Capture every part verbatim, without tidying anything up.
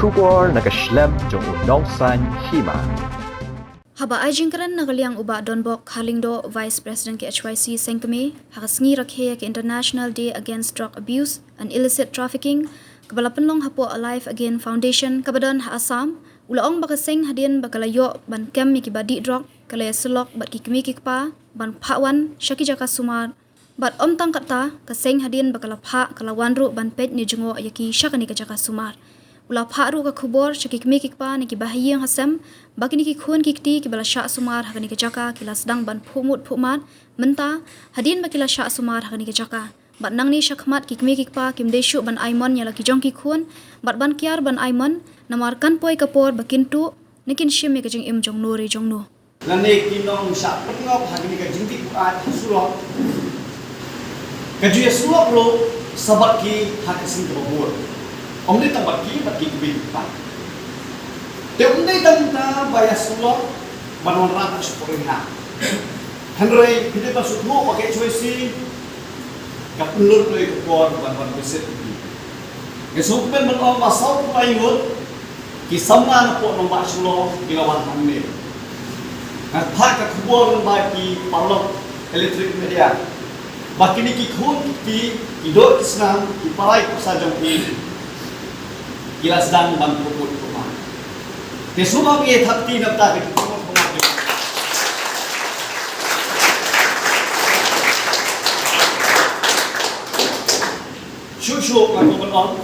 Khubor na ka shlem jong u nongsan hima. Haba ai jingkren na ka liang u Bah Donbok Kharlyngdoh, Vice President ka H Y C seng kmie, ha ka sngi rakhe ïa ka International Day Against Drug Abuse and Illicit Trafficking, kaba la pynlong hapoh Alive Again Foundation, kaba don ha Assam, u la ong ba ka seng hadien ba ka la ïoh ban kem ïa kiba dih drug, ka la ïasyllok bad ki kmie ki kpa ban phah wan sha ki jaka sumar. Bad ym tang katta, ka seng hadien ba ka la phah, ka la wan ruh ban peit ne jngoh ïa ki sha kane ka jaka sumar. U la phah ruh ka khubor sha ki kmie ki kpa ne kiba ha ïing ha sem, ba kine ki khun ki kti kiba la shah sumar ha kane ka jaka ki la sdang ban phuh mut phuh mad mynta, hadien ba ki la shah sumar ha kane ka jaka. Bad nangne shakhmat ki kmie ki kpa kim dei shuh ban ai mon ïa la ki jong ki khun, bad ban kiar ban ai mon, namar kan poi ka por ba kin tuh, ne kin shim ïa ka jingim jongno re jongno. Lane ki nongshah pynngop ha kine ka jingdih buaid ha surok. Ka ju ïasyllok ruh sa bad ki ha ka seng kaba bun. Ym dei tang bad ki, bad ki kmie ki kpa. Te ym dei tang ta ba ïasyllok ban wanrah sha pyrshah. Hynrei phi dei ban sngewthuh ba ka H Y C ka pynlut ïa ka por ban wan visit ïa ki. Nga sngewkmen ban ong ba saw phew lai ngut ki samla na pdeng nongbah Shillong ki la wan hangne. Nga phah ka khubor lyngba ki paralok electronic media ba kine ki khun ki kti, ki doh ki snam, ki para ki pyrsa jong ki, ki la sdang ban puput puma. Te sngewbha ïa thap kti na bynta ka jingpynlong pynlong. Shuh shuh nga kwah ban ong,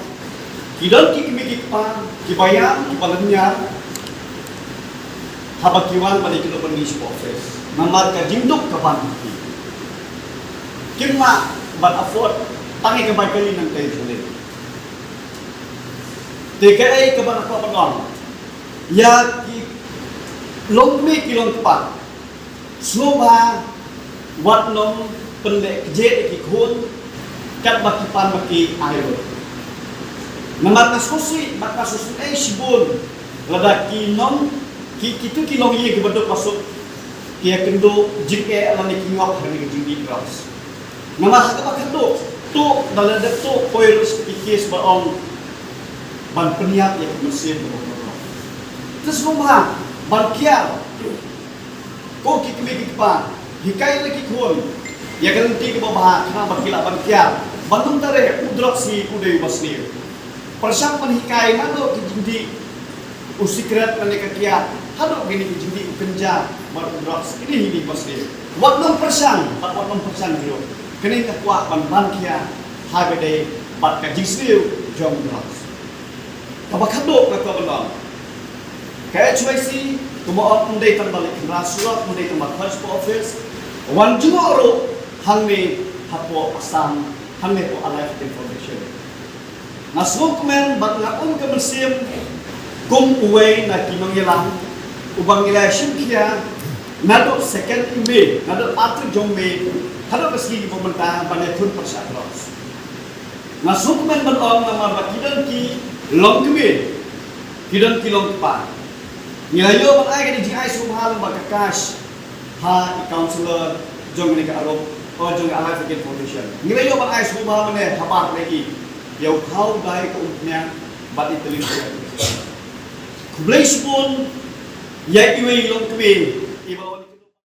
ki don ki kmie ki kpa kiba ïam, kiba lynñiar haba ki wan ban ïakynduh bad ngi sha office. Namar ka jingduk ka ban ha ki. Kim lah ban afford tang ïa ka bai kali nangtei shalei. Te kaei kaba nga kwah ban ong ïa ki longkmie ki longkpa, sngewbha wat nym pynleh kjeh ïa ki khun katba ki pan ba ki ai ruh. Namar nga sngewsih bad nga sngewsih ei shibun lada ki nong, ki, kito ki longïing kiba duk ba suk ki ïakynduh jingeh lane ki ngop ha kane ka jingdih drugs. Namar ha kaba khatduh, to da lada to poi ruh sha ki case ba ong ban pynïap ïa ka mynsiem kaba khatduh. Te sngewbha ban kiar. Ko ki kmie ki kpa, hikai ïa ki khun ïa ka lynti kaba bha, khnang ba ki lah ban kiar ba nangta re u drugs hi u dei uba sniew. Pyrshang ban hikai naduh ki jingdih u sikret lane ka kiad haduh kine ki jingdih u kynja bad u drugs, kine hi dei ba sniew. Wat nym pyrshang, bad wat nym pyrshang hi ruh. Kane nga kwah ban ban khia ha kaba ïadei bad ka jingsniew jong u drugs. Kaba khatduh nga kwah ban ong, ka H Y C kumba ong, ym dei tang ba leit khynra surok, ym dei tang ba khot sha office, wan jngoh ruh hangne hapoh Assam, hangne hapoh Alive Again Foundation. Nga sngewkmen bad nga um ka mynsiem kum uwei na ki nongïalam uba ngi la shim khia naduh second May, naduh arphew jong May haduh ka sngi kaba mynta ban ïakhun pyrshah drugs. Nga sngewkmen ban ong namar ba ki don ki longkmie, ki don ki longkpa. Ngi la ïoh ban ai kane ka jingai sngewbha lyngba ka cash ha i councillor jong kane ka arup, o jong ka Alive Again Foundation. Ngi la ïoh ban ai sngewbha mynne habar na i, ïa u khaw dai ka umphniang bad i tylli. Khublei shibun ïa iwei i longkmie